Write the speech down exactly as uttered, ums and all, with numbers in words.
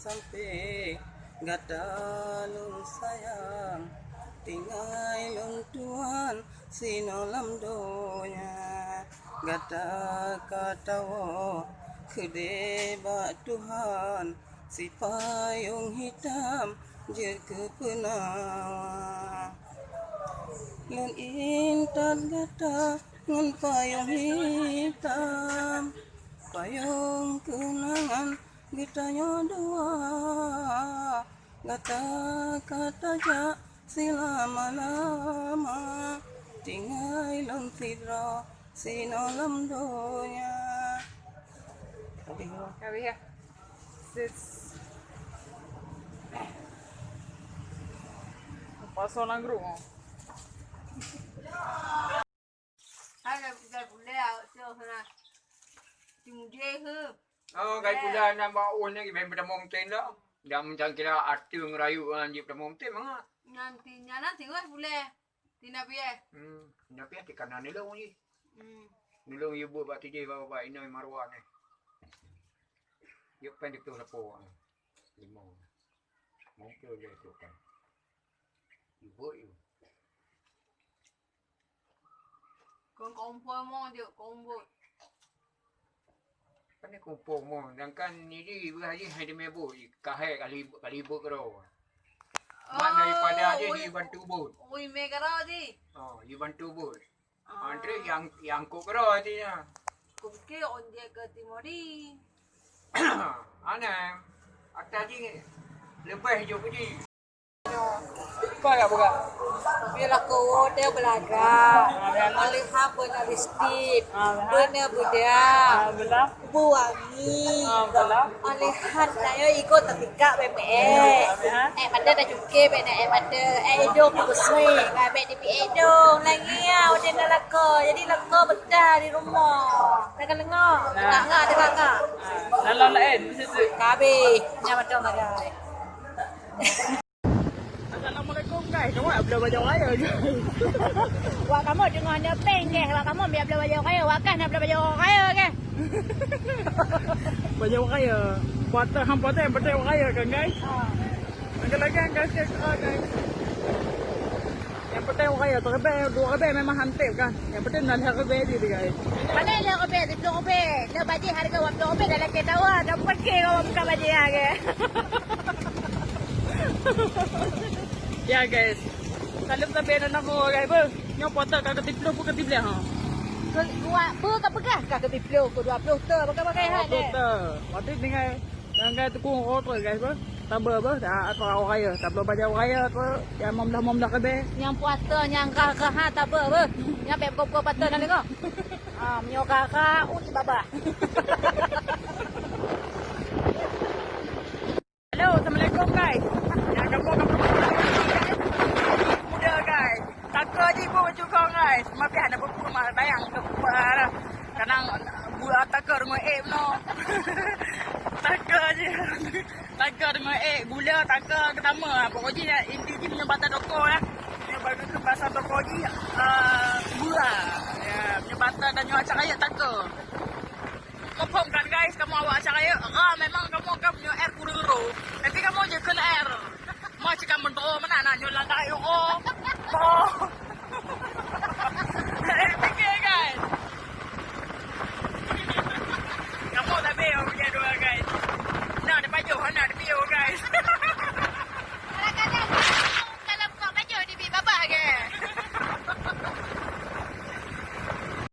Sampai gata lôn sayang, tinggai lôn tuan sinoe lam donya. Gata ka tawoe keudeh bak Tuhan, sipayong hitam jeuet keu peunawa. Lôn intat gata ngon payong hitam, payong keunangan geutanyoe dua. Gata ka tajak silama-lama, tinggai lôn sidroe sinoe lam donya. Habis ya. Sis. Pasal nanggroe. Hai, dah, dah pulai awak tu, ha. Timudeh ke? Oh, gai pulai nak bawa oh ni, gai bertemu mungkin dah. Dah macam kira arti ngerayu, ah, di bertemu mungkin, mangat. Nanti, nya nanti, weh, pulai. Tina piye? Hmm, tina piye, di kanan ni long ni. Hmm. Ni long, you buat bak tijih, bak, bak, ina marwah ni. You pen di tu lepo, ah. Limau. Mungkin dia tu kan. You buat you. Kon kompor mo jok, kompor. Pane kompor mo, sedangkan ni di beurah jih hai teumé bot, kahé kali, kali bot keudroe. Mak daripada jih ui, dibantu bot. Ui, mé keudroe jih. Oh, dibantu bot. Ah. Antre yang, yang kok keudroe jih nya. Kok ke on dia ke timori. Aneh. Ata jih leubeh jok jih. Kau agak buka. Biarlah kau dia belaga. Oleh haba nak listip. Beuna beudang. Buangi. Oleh han nayo ikot tapi kak bebek. Eh, mata dah cuke bek nak eh mata. Eh, idong tu besui. Bek di idong lagi ya. Udah nak lako. Jadi lako betah di rumah. Nak lengok. Nak ngak, nak ngak. Dalam lain. Kabe. Nya macam bagai. Assalamualaikum guys. Kamoe bloe bajau raya guys. Wak kamoe teungoh na peng guys. Wak kamoe biar bloe bajau raya. Wak kah na bloe bajau raya guys. Bajau raya. Patah hang patah yang patah raya kan guys. Ha. Lagi-lagi yang guys, guys. Yang patah raya tu rebel, dua rebel memang hantip kan. Yang penting nak lihat rebel dia guys. Mana lihat rebel, dia bloe rebel. Dia bajik harga wak bloe rebel dalam ketawa. Dah pakai kau buka bajik ya guys. Ya guys, saleuem sabe aneuk namo guys beuh. Nyoe puasa ka keusiplôh pun keusiplôh ha. Dua beuh ka peugah ka keusiplôh, keu dua ploh te pakai-pakai ha deh. Dua ploh te. Berarti tinggai, tinggai tukung roh tu guys beuh. Sabe beuh, dah atau awak raya, tabloe bajau raya tu, yang mamlah-mamlah kebe. Nyang puasa nyang rah-rah ha sabe beuh. Nyang bek buka-buka mata nak tengok. Ah, meunyoe rah-rah, uji babah. Halo, assalamualaikum guys. Ya, kamu kamu muda guys. Taka ji bu cukup guys. Mapi ada buku mah bayang tu. Kadang buat taka rumah eh no. Taka ji. Taka rumah eh gula taka ketama. Pokok ji inti ji menyebatan toko ya. Dia baru tu pasal toko ji. Uh, gula. Ya, menyebatan dan nyawa cakap ya taka. Muphom kan guys, kamoe awak acara nyoe, ra memang kamoe ka meunyoe air kureueng ro. Tapi kamoe je kheun air. Mo cit ka meudoe meunan na nyoe ladai oh. Oh.